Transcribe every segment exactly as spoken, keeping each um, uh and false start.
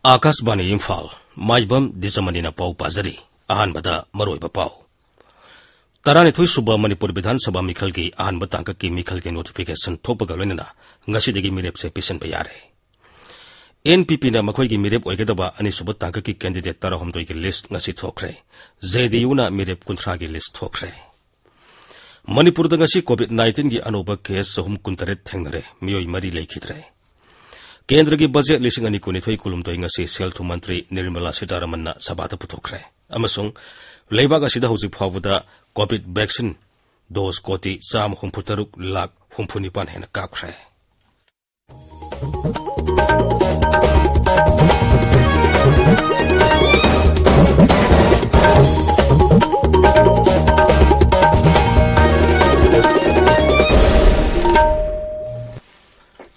ꯑꯥꯀꯥꯁꯕꯥꯅꯤ ꯏꯝꯐꯥꯜ, ꯃꯥꯏꯕꯝ ꯗꯤꯖꯃꯅꯤꯅ ꯄꯥꯎ ꯄꯥꯖꯔꯤ꯫ ꯑꯍꯥꯟꯕꯗ ꯃꯔꯨꯑꯣꯏꯕ ꯄꯥꯎ꯫ ꯇꯔꯥꯅꯤꯊꯣꯏ ꯁꯨꯕ ꯃꯅꯤꯄꯨꯔ ꯕꯤꯙꯥꯟ ꯁꯚꯥ ꯃꯤꯈꯜꯒꯤ ꯑꯍꯥꯟꯕ ꯇꯥꯡꯀꯛꯀꯤ ꯃꯤꯈꯜꯒꯤ ꯅꯣꯇꯤꯐꯤꯀꯦꯁꯟ ꯊꯣꯛꯄꯒ ꯂꯣꯏꯅꯅ ꯉꯁꯤꯗꯒꯤ ꯃꯤꯔꯦꯞꯁꯦ ꯄꯤꯁꯤꯟꯕ ꯌꯥꯔꯦ꯫ ꯑꯦꯟ ꯄꯤ ꯄꯤꯅ ꯃꯈꯣꯏꯒꯤ ꯃꯤꯔꯦꯞ ꯑꯣꯏꯒꯗꯕ ꯑꯅꯤꯁꯨꯕ ꯇꯥꯡꯀꯛꯀꯤ ꯀꯦꯟꯗꯤꯗꯦꯠ ꯇꯔꯥꯍꯨꯝꯗꯣꯏꯒꯤ ꯂꯤꯁ꯭ꯠ ꯉꯁꯤ ꯊꯣꯛꯈ꯭ꯔꯦ꯫ ꯖꯦ ꯗꯤ ꯌꯨꯅ ꯃꯤꯔꯦꯞ ꯀꯨꯟꯊ꯭ꯔꯥꯒꯤ ꯂꯤꯁ꯭ꯠ ꯊꯣꯛꯈ꯭ꯔꯦ꯫ ꯃꯅꯤꯄꯨꯔꯗ ꯉꯁꯤ ꯀꯣꯚꯤꯗ ꯅꯥꯏꯟꯇꯤꯟꯒꯤ ꯑꯅꯧꯕ ꯀꯦꯁ ꯆꯍꯨꯝ ꯀꯨꯟꯇꯔꯦꯠ ꯊꯦꯡꯅꯔꯦ, ꯃꯤꯑꯣꯏ ꯃꯔꯤ ꯂꯩꯈꯤꯗ꯭ꯔꯦ꯫ ꯀꯦꯟꯗ꯭ꯔꯒꯤ ꯕꯖꯦꯠ ꯂꯤꯁꯤꯡ ꯑꯅꯤ ꯀꯨꯟꯅꯤꯊꯣꯏ ꯀꯨꯟꯍꯨꯝꯗꯣꯏ ꯉꯁꯤ ꯁꯦꯜ ꯊꯨꯝ ꯃꯟꯇ꯭ꯔꯤ ꯅꯤꯔꯃꯂꯥ ꯁꯤꯇꯥꯔꯥꯃꯟꯅ ꯁꯚꯥꯗ ꯄꯨꯊꯣꯛꯈ꯭ꯔꯦ ꯑꯃꯁꯨꯡ ꯂꯩꯕꯥꯛ ꯑꯁꯤꯗ ꯍꯧꯖꯤꯛ ꯐꯥꯎꯕꯗ ꯀꯣꯚꯤꯗ ꯚꯦꯛꯁꯤꯟ ꯗꯣꯁ ꯀꯣꯇꯤ ꯆꯥꯝꯃ ꯍꯨꯝꯐꯨ ꯇꯔꯨꯛ ꯂꯥꯈ ꯍꯨꯝꯐꯨ ꯅꯤꯄꯥꯟ ꯍꯦꯟꯅ ꯀꯥꯞꯈ꯭ꯔꯦ꯫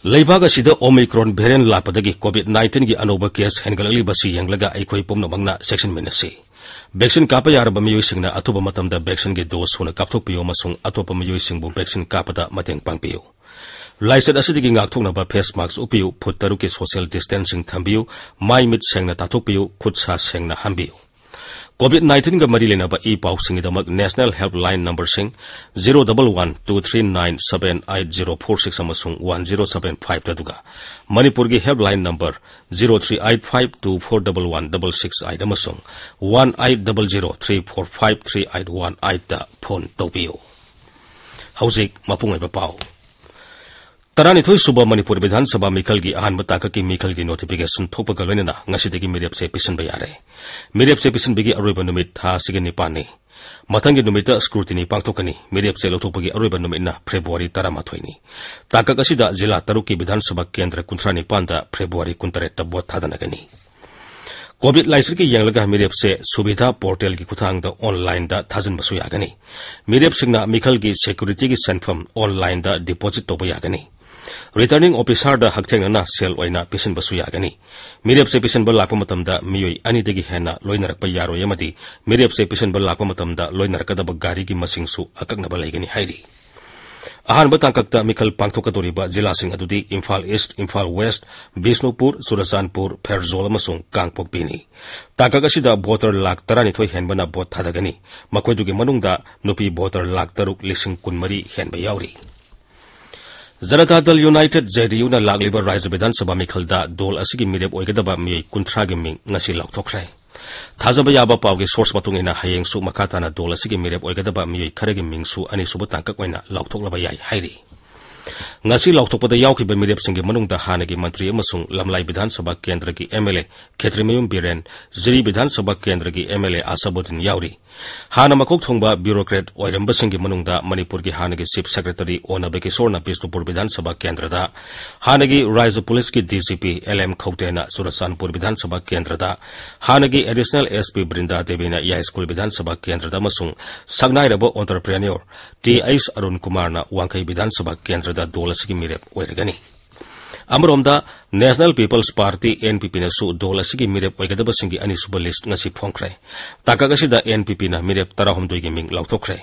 ꯂꯩꯕꯥꯛ ꯑꯁꯤꯗ ꯑꯣꯃꯤꯀ꯭ꯔꯣꯟ ꯚꯦꯔꯤꯌꯦꯟꯠ ꯂꯥꯛꯄꯗꯒꯤ ꯀꯣꯚꯤꯗ ꯅꯥꯏꯟꯇꯤꯟꯒꯤ ꯑꯅꯧꯕ ꯀꯦꯁ ꯍꯦꯟꯒꯠꯂꯛꯂꯤꯕꯁꯤ ꯌꯦꯡꯂꯒ ꯑꯩꯈꯣꯏ ꯄꯨꯝꯅꯃꯛꯅ ꯆꯦꯛꯁꯤꯟꯃꯤꯟꯅꯁꯤ꯫ ꯚꯦꯛꯁꯤꯟ ꯀꯥꯞꯄ ꯌꯥꯔꯕ ꯃꯤꯑꯣꯏꯁꯤꯡꯅ ꯑꯊꯨꯕ ꯃꯇꯝꯗ ꯚꯦꯛꯁꯤꯟꯒꯤ ꯗꯣꯁ ꯁꯨꯅ ꯀꯥꯞꯊꯣꯛꯄꯤꯌꯨ ꯑꯃꯁꯨꯡ ꯑꯇꯣꯞꯄ ꯃꯤꯑꯣꯏꯁꯤꯡꯕꯨ ꯚꯦꯛꯁꯤꯟ ꯀꯥꯞꯄꯗ ꯃꯇꯦꯡ ꯄꯥꯡꯕꯤꯌꯨ꯫ ꯂꯥꯏꯆꯠ ꯑꯁꯤꯗꯒꯤ ꯉꯥꯛꯊꯣꯛꯅꯕ ꯐꯦꯁ ꯃꯥꯁ꯭ꯛ ꯎꯞꯄꯤꯌꯨ, ꯐꯨꯠ ꯇꯔꯨꯛꯀꯤ ꯁꯣꯁꯤꯌꯦꯜ ꯗꯤꯁꯇꯦꯟꯁꯤꯡ ꯊꯝꯕꯤꯌꯨ, ꯃꯥꯏ ꯃꯤꯠ ꯁꯦꯡꯅ ꯇꯥꯊꯣꯛꯄꯤꯌꯨ, ꯈꯨꯠ ꯁꯥ ꯁꯦꯡꯅ ꯍꯥꯝꯕꯤꯌꯨ꯫ ꯀꯣꯚꯤꯗ ꯅꯥꯏꯟꯇꯤꯟꯒ ꯃꯔꯤ ꯂꯩꯅꯕ ꯏ ꯄꯥꯎꯁꯤꯡꯒꯤꯗꯃꯛ national helpline numbers zero double one two three nine seven eight zero four six ꯑꯃꯁꯨꯡ ꯋꯥꯟ ꯖꯤꯔꯣ ꯁꯚꯦꯟ ꯐꯥꯏꯚ, ꯑꯗꯨꯒ ꯃꯅꯤꯄꯨꯔꯒꯤ helpline number zero three eight five two four double one double six eight ꯑꯃꯁꯨꯡ one eight double zero three four five three eight one ꯑꯩꯠꯇ phone ꯇꯧꯕꯤꯌꯨ꯫ ꯍꯧꯖꯤꯛ ꯃꯄꯨꯡ ꯑꯣꯏꯕ ꯄꯥꯎ꯫ ꯇꯔꯥꯅꯤꯊꯣꯏ ꯁꯨꯕ ꯃꯅꯤꯄꯨꯔ ꯕꯤꯙꯥꯟ ꯁꯚꯥ ꯃꯤꯈꯜꯒꯤ ꯑꯍꯥꯟꯕ ꯇꯥꯡꯀꯛꯀꯤ ꯃꯤꯈꯜꯒꯤ ꯅꯣꯇꯤꯐꯤꯀꯦꯁꯟ ꯊꯣꯛꯄꯒ ꯂꯣꯏꯅꯅ ꯉꯁꯤꯗꯒꯤ ꯃꯤꯔꯦꯞꯁꯦ ꯄꯤꯁꯤꯟꯕ ꯌꯥꯔꯦ꯫ ꯃꯤꯔꯦꯞꯁꯦ ꯄꯤꯁꯤꯟꯕꯒꯤ ꯑꯔꯣꯏꯕ ꯅꯨꯃꯤꯠ ꯊꯥ ꯑꯁꯤꯒꯤ ꯅꯤꯄꯥꯟꯅꯤ꯫ ꯃꯊꯪꯒꯤ ꯅꯨꯃꯤꯠꯇ ꯁ꯭ꯀ꯭ꯔꯨꯇꯤꯅꯤ ꯄꯥꯡꯊꯣꯛꯀꯅꯤ꯫ ꯃꯤꯔꯦꯞꯁꯦ ꯂꯧꯊꯣꯛꯄꯒꯤ ꯑꯔꯣꯏꯕ ꯅꯨꯃꯤꯠꯅ ꯐꯦꯕ꯭ꯔꯨꯋꯥꯔꯤ ꯇꯔꯥꯃꯥꯊꯣꯏꯅꯤ꯫ ꯇꯥꯡꯀꯛ ꯑꯁꯤꯗ ꯖꯤꯂꯥ ꯇꯔꯨꯛꯀꯤ ꯕꯤꯙꯥꯟ ꯁꯚꯥ ꯀꯦꯟꯗ꯭ꯔ ꯀꯨꯟꯊ꯭ꯔꯥ ꯅꯤꯄꯥꯟꯗ ꯐꯦꯕ꯭ꯔꯨꯋꯥꯔꯤ ꯀꯨꯟꯇꯔꯦꯠꯇ ꯚꯣꯠ ꯊꯥꯗꯅꯒꯅꯤ꯫ ꯀꯣꯚꯤꯗ ꯂꯥꯏꯆꯠꯀꯤ ꯌꯦꯡꯂꯒ ꯃꯤꯔꯦꯞꯁꯦ ꯁꯨꯕꯤꯙꯥ ꯄꯣꯔꯇꯦꯜꯒꯤ ꯈꯨꯠꯊꯥꯡꯗ ꯑꯣꯟꯂꯥꯏꯟꯗ ꯊꯥꯖꯤꯟꯕꯁꯨ ꯌꯥꯒꯅꯤ꯫ ꯃꯤꯔꯦꯞꯁꯤꯡꯅ ꯃꯤꯈꯜꯒꯤ ꯁꯦꯀ꯭ꯌꯨꯔꯤꯇꯤꯒꯤ ꯁꯦꯟꯐꯝ ꯑꯣꯟꯂꯥꯏꯟꯗ ꯗꯤꯄꯣꯖꯤꯠ ꯇꯧꯕ ꯌꯥꯒꯅꯤ꯫ Returning officerꯗ ꯍꯛꯊꯦꯡꯅꯅ ꯁꯦꯜ ꯑꯣꯏꯅ ꯄꯤꯁꯤꯟꯕꯁꯨ ꯌꯥꯒꯅꯤ꯫ ꯃꯤꯔꯦꯞꯁꯦ ꯄꯤꯁꯤꯟꯕ ꯂꯥꯛꯄ ꯃꯇꯝꯗ ꯃꯤꯑꯣꯏ ꯑꯅꯤꯗꯒꯤ ꯍꯦꯟꯅ ꯂꯣꯏꯅꯔꯛꯄ ꯌꯥꯔꯣꯏ ꯑꯃꯗꯤ ꯃꯤꯔꯦꯞꯁꯦ ꯄꯤꯁꯤꯟꯕ ꯂꯥꯛꯄ ꯃꯇꯝꯗ ꯂꯣꯏꯅꯔꯛꯀꯗꯕ ꯒꯥꯔꯤꯒꯤ ꯃꯁꯤꯡꯁꯨ ꯑꯀꯛꯅꯕ ꯂꯩꯒꯅꯤ ꯍꯥꯏꯔꯤ꯫ ꯑꯍꯥꯟꯕ ꯇꯥꯡꯀꯛꯇ ꯃꯤꯈꯜ ꯄꯥꯡꯊꯣꯛꯀꯗꯧꯔꯤꯕ ꯖꯤꯂꯥꯁꯤꯡ ꯑꯗꯨꯗꯤ ꯏꯝꯐꯥꯜ ꯏꯁ꯭ꯠ, ꯏꯝꯐꯥꯜ ꯋꯦꯁ꯭ꯠ, ꯕꯤꯁꯅꯨꯄꯨꯔ, ꯆꯨꯔꯆꯥꯟꯄꯨꯔ, ꯐꯦꯔꯖꯣꯜ ꯑꯃꯁꯨꯡ ꯀꯥꯡꯄꯣꯛꯄꯤꯅꯤ꯫ ꯇꯥꯡꯀꯛ ꯑꯁꯤꯗ ꯚꯣꯇꯔ ꯂꯥꯈ ꯇꯔꯥꯅꯤꯊꯣꯏ ꯍꯦꯟꯕꯅ ꯚꯣꯠ ꯊꯥꯗꯒꯅꯤ꯫ ꯃꯈꯣꯏꯗꯨꯒꯤ ꯃꯅꯨꯡꯗ ꯅꯨꯄꯤ ꯚꯣꯇꯔ ꯂꯥꯈ ꯇꯔꯨꯛ ꯂꯤꯁꯤꯡ ꯀꯨꯟꯃꯔꯤ ꯍꯦꯟꯕ ꯌꯥꯎꯔꯤ꯫ ꯖꯅꯇꯥ ꯗꯜ ꯌꯨꯅꯥꯏꯇꯦꯗ, ꯖꯦ ꯗꯤ ꯌꯨꯅ ꯂꯥꯛꯂꯤꯕ ꯔꯥꯖ꯭ꯌ ꯕꯤꯙꯥꯟ ꯁꯚꯥ ꯃꯤꯈꯜꯗ ꯗꯣꯜ ꯑꯁꯤꯒꯤ ꯃꯤꯔꯦꯞ ꯑꯣꯏꯒꯗꯕ ꯃꯤꯑꯣꯏ ꯀꯨꯟꯊ꯭ꯔꯥꯒꯤ ꯃꯤꯡ ꯉꯁꯤ ꯂꯥꯎꯊꯣꯛꯈ꯭ꯔꯦ꯫ ꯊꯥꯖꯕ ꯌꯥꯕ ꯄꯥꯎꯒꯤ ꯁꯣꯔꯁ ꯃꯇꯨꯡ ꯏꯟꯅ ꯍꯌꯦꯡꯁꯨ ꯃꯈꯥ ꯇꯥꯅ ꯗꯣꯜ ꯑꯁꯤꯒꯤ ꯃꯤꯔꯦꯞ ꯑꯣꯏꯒꯗꯕ ꯃꯤꯑꯣꯏ ꯈꯔꯒꯤ ꯃꯤꯡꯁꯨ ꯑꯅꯤꯁꯨꯕ ꯇꯥꯡꯀꯛ ꯑꯣꯏꯅ ꯂꯥꯎꯊꯣꯛꯂꯕ ꯌꯥꯏ ꯍꯥꯏꯔꯤ꯫ ꯉꯁꯤ ꯂꯥꯎꯊꯣꯛꯄꯗ ꯌꯥꯎꯈꯤꯕ ꯃꯤꯔꯦꯞꯁꯤꯡꯒꯤ ꯃꯅꯨꯡꯗ ꯍꯥꯟꯅꯒꯤ ꯃꯟꯇ꯭ꯔꯤ ꯑꯃꯁꯨꯡ ꯂꯝꯂꯥꯏ ꯕꯤꯙꯥꯟ ꯁꯚꯥ ꯀꯦꯟꯗ꯭ꯔꯒꯤ ꯑꯦꯝ ꯑꯦꯜ ꯑꯦ ꯈꯦꯇ꯭ꯔꯤꯃꯌꯨꯝ ꯕꯤꯔꯦꯟ, ꯖꯤꯔꯤ ꯕꯤꯙꯥꯟ ꯁꯚꯥ ꯀꯦꯟꯗ꯭ꯔꯒꯤ ꯑꯦꯝ ꯑꯦꯜ ꯑꯦ ꯑꯁꯕꯨꯗꯤꯟ ꯌꯥꯎꯔꯤ꯫ ꯍꯥꯟꯅ ꯃꯀꯣꯛ ꯊꯣꯡꯕ ꯕ꯭ꯌꯨꯔꯣꯀ꯭ꯔꯦꯠ ꯑꯣꯏꯔꯝꯕꯁꯤꯡꯒꯤ ꯃꯅꯨꯡꯗ ꯃꯅꯤꯄꯨꯔꯒꯤ ꯍꯥꯟꯅꯒꯤ ꯆꯤꯐ ꯁꯦꯀ꯭ꯔꯦꯇꯔꯤ ꯑꯣꯅ ꯕꯤꯀꯤꯁꯣꯔꯅ ꯕꯤꯁꯅꯨꯄꯨꯔ ꯕꯤꯙꯥꯟ ꯁꯚꯥ ꯀꯦꯟꯗ꯭ꯔꯗ, ꯍꯥꯟꯅꯒꯤ ꯔꯥꯖ꯭ꯌ ꯄꯨꯂꯤꯁꯀꯤ D G P L M ꯈꯧꯇꯦꯅ ꯆꯨꯔꯆꯥꯟꯄꯨꯔ ꯕꯤꯙꯥꯟ ꯁꯚꯥ ꯀꯦꯟꯗ꯭ꯔꯗ, ꯍꯥꯟꯅꯒꯤ ꯑꯦꯗꯤꯁꯅꯦꯜ ꯑꯦꯁ ꯄꯤ ꯕ꯭ꯔꯤꯟꯗꯥ ꯗꯦꯕꯤꯅ ꯌꯥꯏꯁ꯭ꯀꯨꯜ ꯕꯤꯙꯥꯟ ꯁꯚꯥ ꯀꯦꯟꯗ꯭ꯔꯗ ꯑꯃꯁꯨꯡ ꯁꯛꯅꯥꯏꯔꯕ ꯑꯣꯟꯇꯔꯄ꯭ꯔꯦꯅ꯭ꯌꯣꯔ ꯇꯤ ꯑꯩꯆ ꯑꯔꯨꯟ ꯀꯨꯃꯥꯔꯅ ꯋꯥꯡꯈꯩ ꯕꯤꯙꯥꯟ ꯁꯚꯥ ꯀꯦꯟꯗ꯭ꯔꯗ ꯗꯣꯜ ꯑꯁꯤꯒꯤ ꯃꯤꯔꯦꯞ ꯑꯣꯏꯔꯒꯅꯤ꯫ ꯑꯃꯔꯣꯝꯗ, national people's party, N P ꯄꯤꯅꯁꯨ ꯗꯣꯜ ꯑꯁꯤꯒꯤ ꯃꯤꯔꯦꯞ ꯑꯣꯏꯒꯗꯕꯁꯤꯡꯒꯤ ꯑꯅꯤꯁꯨꯕ ꯂꯤꯁ꯭ꯠ ꯉꯁꯤ ꯐꯣꯡꯈ꯭ꯔꯦ꯫ ꯇꯥꯡꯀꯛ ꯑꯁꯤꯗ ꯑꯦꯟ ꯄꯤ ꯄꯤꯅ ꯃꯤꯔꯦꯞ ꯇꯔꯥꯍꯨꯝꯗꯣꯏꯒꯤ ꯃꯤꯡ ꯂꯥꯎꯊꯣꯛꯈ꯭ꯔꯦ꯫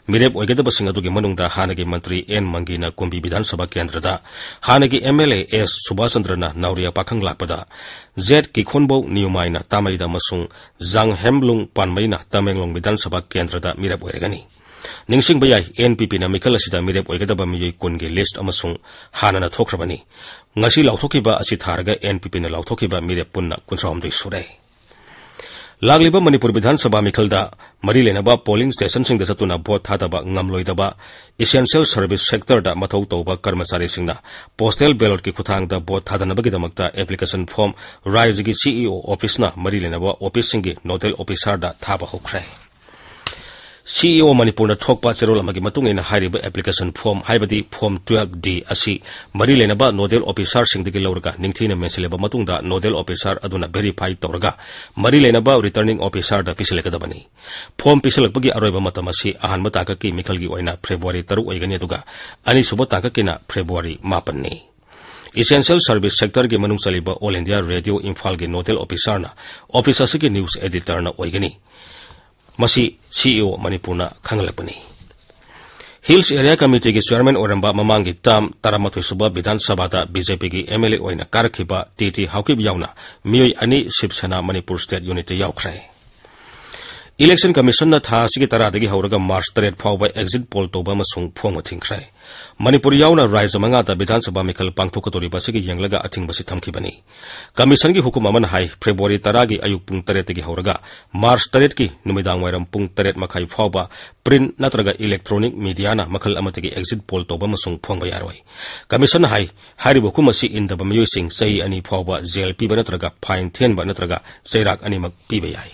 ꯃꯤꯔꯦꯞ ꯑꯣꯏꯒꯗꯕꯁꯤꯡ ꯑꯗꯨꯒꯤ ꯃꯅꯨꯡꯗ ꯍꯥꯟꯅꯒꯤ ꯃꯟꯇ꯭ꯔꯤ ꯑꯦꯟ ꯃꯪꯒꯤꯅ ꯀꯨꯝꯕꯤ ꯕꯤꯙꯥꯟ ꯁꯚꯥ ꯀꯦꯟꯗ꯭ꯔꯗ, ꯍꯥꯟꯅꯒꯤ ꯑꯦꯝ ꯑꯦꯜ ꯑꯦ ꯑꯦꯁ ꯁꯨꯕꯥꯁ ꯆꯟꯗ꯭ꯔꯅ ꯅꯥꯎꯔꯤꯌꯥ ꯄꯥꯈꯪ ꯂꯥꯛꯄꯗ, ꯖꯦꯗ ꯀꯤꯈꯣꯟꯕꯧ ꯅꯤꯌꯨꯃꯥꯏꯅ ꯇꯥꯃꯩꯗ ꯑꯃꯁꯨꯡ ꯖꯥꯡ ꯍꯦꯝꯂꯨꯡ ꯄꯥꯟꯃꯩꯅ ꯇꯃꯦꯡꯂꯣꯡ ꯕꯤꯙꯥꯟ ꯁꯚꯥ ꯀꯦꯟꯗ꯭ꯔꯗ ꯃꯤꯔꯦꯞ ꯑꯣꯏꯔꯒꯅꯤ꯫ ꯅꯤꯡꯁꯤꯡꯕ ꯌꯥꯏ, ꯑꯦꯟ ꯄꯤ ꯄꯤꯅ ꯃꯤꯈꯜ ꯑꯁꯤꯗ ꯃꯤꯔꯦꯞ ꯑꯣꯏꯒꯗꯕ ꯃꯤꯑꯣꯏ ꯀꯨꯟꯒꯤ ꯂꯤꯁ꯭ꯠ ꯑꯃꯁꯨꯡ ꯍꯥꯟꯅꯅ ꯊꯣꯛꯈ꯭ꯔꯕꯅꯤ꯫ ꯉꯁꯤ ꯂꯥꯎꯊꯣꯛꯈꯤꯕ ꯑꯁꯤ ꯊꯥꯔꯒ ꯑꯦꯟ ꯄꯤ ꯄꯤꯅ ꯂꯥꯎꯊꯣꯛꯈꯤꯕ ꯃꯤꯔꯦꯞ ꯄꯨꯟꯅ ꯀꯨꯟꯊ꯭ꯔꯥꯍꯨꯝꯗꯣꯏ ꯁꯨꯔꯦ꯫ ꯂꯥꯛꯂꯤꯕ ꯃꯅꯤꯄꯨꯔ ꯕꯤꯙꯥꯟ ꯁꯚꯥ ꯃꯤꯈꯜꯗ ꯃꯔꯤ ꯂꯩꯅꯕ ꯄꯣꯂꯤꯡ ꯁ꯭ꯇꯦꯁꯟꯁꯤꯡꯗ ꯆꯠꯇꯨꯅ ꯚꯣꯠ ꯊꯥꯗꯕ ꯉꯝꯂꯣꯏꯗꯕ essential service sectorꯗ ꯃꯊꯧ ꯇꯧꯕ ꯀꯔꯃꯆꯥꯔꯤꯁꯤꯡꯅ postal ballotꯀꯤ ꯈꯨꯠꯊꯥꯡꯗ ꯚꯣꯠ ꯊꯥꯗꯅꯕꯒꯤꯗꯃꯛꯇ application form ꯔꯥꯖ꯭ꯌꯒꯤ ꯁꯤ ꯏ ꯑꯣ officeꯅ ꯃꯔꯤ ꯂꯩꯅꯕ officeꯁꯤꯡꯒꯤ nodal officerꯗ ꯊꯥꯕ ꯍꯧꯈ꯭ꯔꯦ꯫ ꯁꯤꯏꯑꯣ ꯃꯅꯤꯄꯨꯔꯅ ꯊꯣꯛꯄ ꯆꯦꯔꯣꯜ ꯑꯃꯒꯤ ꯃꯇꯨꯡ ꯏꯟꯅ, ꯍꯥꯏꯔꯤꯕ application form, ꯍꯥꯏꯕꯗꯤ form twelve D ꯑꯁꯤ ꯃꯔꯤ ꯂꯩꯅꯕ nodal officerꯁꯤꯡꯗꯒꯤ ꯂꯧꯔꯒ ꯅꯤꯡꯊꯤꯅ ꯃꯦꯟꯁꯤꯜꯂꯕ ꯃꯇꯨꯡꯗ, nodal officer ꯑꯗꯨꯅ verify ꯇꯧꯔꯒ ꯃꯔꯤ ꯂꯩꯅꯕ returning officerꯗ ꯄꯤꯁꯤꯜꯂꯛꯀꯗꯕꯅꯤ꯫ Form ꯄꯤꯁꯤꯜꯂꯛꯄꯒꯤ ꯑꯔꯣꯏꯕ ꯃꯇꯝ ꯑꯁꯤ ꯑꯍꯥꯟꯕ ꯇꯥꯡꯀꯛꯀꯤ ꯃꯤꯈꯜꯒꯤ ꯑꯣꯏꯅ February ꯇꯔꯨꯛ ꯑꯣꯏꯒꯅꯤ, ꯑꯗꯨꯒ ꯑꯅꯤꯁꯨꯕ ꯇꯥꯡꯀꯛꯀꯤꯅ February ꯃꯥꯄꯟꯅꯤ꯫ Essential service sectorꯒꯤ ꯃꯅꯨꯡ ꯆꯜꯂꯤꯕ All India Radio ꯏꯝꯐꯥꯜꯒꯤ nodal officerꯅ office ꯑꯁꯤꯒꯤ news editorꯅ ꯑꯣꯏꯒꯅꯤ꯫ ꯃꯁꯤ ꯁꯤꯏꯑꯣ ꯃꯅꯤꯄꯨꯔꯅ ꯈꯪꯍꯜꯂꯛꯄꯅꯤ꯫ Hills Area Committeeꯒꯤ chairman ꯑꯣꯏꯔꯝꯕ, ꯃꯃꯥꯡꯒꯤ term ꯇꯔꯥꯃꯥꯊꯣꯏ ꯁꯨꯕ ꯕꯤꯙꯥꯟ ꯁꯚꯥꯗ BJPꯒꯤ MLA ꯑꯣꯏꯅ ꯀꯥꯔꯛꯈꯤꯕ ꯇꯤ ꯇꯤ ꯍꯥꯎꯀꯤꯞ ꯌꯥꯎꯅ ꯃꯤꯑꯣꯏ ꯑꯅꯤ ꯁꯤꯕ ꯁꯦꯅꯥ ꯃꯅꯤꯄꯨꯔ state unitꯇ ꯌꯥꯎꯈ꯭ꯔꯦ꯫ Election Commissionꯅ ꯊꯥ ꯑꯁꯤꯒꯤ ꯇꯔꯥꯗꯒꯤ ꯍꯧꯔꯒ March ꯇꯔꯦꯠ ꯐꯥꯎꯕ exit poll ꯇꯧꯕ ꯑꯃꯁꯨꯡ ꯐꯣꯡꯕ ꯊꯤꯡꯈ꯭ꯔꯦ꯫ ꯃꯅꯤꯄꯨꯔ ꯌꯥꯎꯅ ꯔꯥꯖ꯭ꯌ ꯃꯉꯥꯗ ꯕꯤꯙꯥꯟ ꯁꯚꯥ ꯃꯤꯈꯜ ꯄꯥꯡꯊꯣꯛꯀꯗꯧꯔꯤꯕ ꯑꯁꯤꯒꯤ ꯌꯦꯡꯂꯒ ꯑꯊꯤꯡꯕꯁꯤ ꯊꯝꯈꯤꯕꯅꯤ꯫ Commissionꯒꯤ ꯍꯨꯀꯨꯝ ꯑꯃꯅ ꯍꯥꯏ, February ꯇꯔꯥꯒꯤ ꯑꯌꯨꯛ ꯄꯨꯡ ꯇꯔꯦꯠꯇꯒꯤ ꯍꯧꯔꯒ March ꯇꯔꯦꯠꯀꯤ ꯅꯨꯃꯤꯗꯥꯡ ꯋꯥꯏꯔꯝ ꯄꯨꯡ ꯇꯔꯦꯠ ꯃꯈꯥꯏ ꯐꯥꯎꯕ print ꯅꯠꯇ꯭ꯔꯒ electronic mediaꯅ ꯃꯈꯜ ꯑꯃꯠꯇꯒꯤ exit poll ꯇꯧꯕ ꯑꯃꯁꯨꯡ ꯐꯣꯡꯕ ꯌꯥꯔꯣꯏ꯫ Commissionꯅ ꯍꯥꯏ, ꯍꯥꯏꯔꯤꯕ ꯍꯨꯀꯨꯝ ꯑꯁꯤ ꯏꯟꯗꯕ ꯃꯤꯑꯣꯏꯁꯤꯡ ꯆꯍꯤ ꯑꯅꯤ ꯐꯥꯎꯕ jail ꯄꯤꯕ ꯅꯠꯇ꯭ꯔꯒ fine ꯊꯤꯍꯟꯕ ꯅꯠꯇ꯭ꯔꯒ ꯆꯩꯔꯥꯛ ꯑꯅꯤꯃꯛ ꯄꯤꯕ ꯌꯥꯏ꯫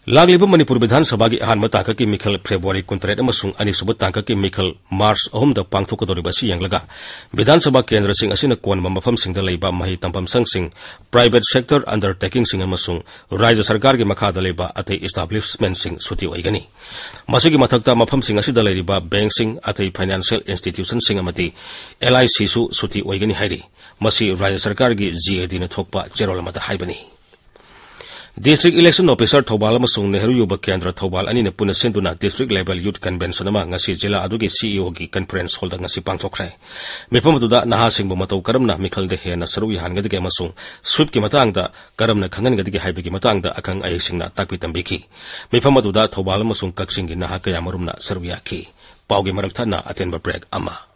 ꯂꯥꯛꯂꯤꯕ ꯃꯅꯤꯄꯨꯔ ꯕꯤꯙꯥꯟ ꯁꯚꯥꯒꯤ ꯑꯍꯥꯟꯕ ꯇꯥꯡꯀꯛꯀꯤ ꯃꯤꯈꯜ February ꯀꯨꯟꯇꯔꯦꯠ ꯑꯃꯁꯨꯡ ꯑꯅꯤꯁꯨꯕ ꯇꯥꯡꯀꯛꯀꯤ ꯃꯤꯈꯜ March ꯑꯍꯨꯝꯗ ꯄꯥꯡꯊꯣꯛꯀꯗꯧꯔꯤꯕ ꯑꯁꯤ ꯌꯦꯡꯂꯒ, ꯕꯤꯙꯥꯟ ꯁꯚꯥ ꯀꯦꯟꯗ꯭ꯔꯁꯤꯡ ꯑꯁꯤꯅ ꯀꯣꯟꯕ ꯃꯐꯝꯁꯤꯡꯗ ꯂꯩꯕ ꯃꯍꯩ ꯇꯝꯐꯝ ꯁꯪꯁꯤꯡ, private sector undertakingꯁꯤꯡ ꯑꯃꯁꯨꯡ ꯔꯥꯖ꯭ꯌ ꯁꯔꯀꯥꯔꯒꯤ ꯃꯈꯥꯗ ꯂꯩꯕ ꯑꯇꯩ establishmentꯁꯤꯡ ꯁꯨꯇꯤ ꯑꯣꯏꯒꯅꯤ꯫ ꯃꯁꯤꯒꯤ ꯃꯊꯛꯇ, ꯃꯐꯝꯁꯤꯡ ꯑꯁꯤꯗ ꯂꯩꯔꯤꯕ bankꯁꯤꯡ, ꯑꯇꯩ financial institutionꯁꯤꯡ ꯑꯃꯗꯤ LICꯁꯨ ꯁꯨꯇꯤ ꯑꯣꯏꯒꯅꯤ ꯍꯥꯏꯔꯤ꯫ ꯃꯁꯤ ꯔꯥꯖ꯭ꯌ ꯁꯔꯀꯥꯔꯒꯤ GADꯅ ꯊꯣꯛꯄ ꯆꯦꯔꯣꯜ ꯑꯃꯗ ꯍꯥꯏꯕꯅꯤ꯫ District Election Officer ꯊꯧꯕꯥꯜ ꯑꯃꯁꯨꯡ ꯅꯦꯍꯔꯨ ꯌꯨꯕ ꯀꯦꯟꯗ꯭ꯔ ꯊꯧꯕꯥꯜ ꯑꯅꯤꯅ ꯄꯨꯟꯅ ꯁꯤꯟꯗꯨꯅ District Level Youth Convention ꯑꯃ ꯉꯁꯤ ꯖꯤꯂꯥ ꯑꯗꯨꯒꯤ ꯁꯤꯏꯑꯣꯒꯤ conference hallꯗ ꯉꯁꯤ ꯄꯥꯡꯊꯣꯛꯈ꯭ꯔꯦ꯫ ꯃꯤꯐꯝ ꯑꯗꯨꯗ ꯅꯍꯥꯁꯤꯡꯕꯨ ꯃꯇꯧ ꯀꯔꯝꯅ ꯃꯤꯈꯜꯗ ꯍꯦꯟꯅ ꯁꯔꯨꯛ ꯌꯥꯍꯟꯒꯗꯒꯦ ꯑꯃꯁꯨꯡ sweepꯀꯤ ꯃꯇꯥꯡꯗ ꯀꯔꯝꯅ ꯈꯪꯍꯟꯒꯗꯒꯦ ꯍꯥꯏꯕꯒꯤ ꯃꯇꯥꯡꯗ ꯑꯈꯪ ꯑꯍꯩꯁꯤꯡꯅ ꯇꯥꯛꯄꯤ ꯇꯝꯕꯤꯈꯤ꯫ ꯃꯤꯐꯝ ꯑꯗꯨꯗ ꯊꯧꯕꯥꯜ ꯑꯃꯁꯨꯡ ꯀꯛꯆꯤꯡꯒꯤ ꯅꯍꯥ ꯀꯌꯥꯃꯔꯨꯝꯅ ꯁꯔꯨꯛ ꯌꯥꯈꯤ꯫ ꯄꯥꯎꯒꯤ ꯃꯔꯛ ꯊꯠꯅ ꯑꯇꯦꯟꯕ break ꯑꯃ꯫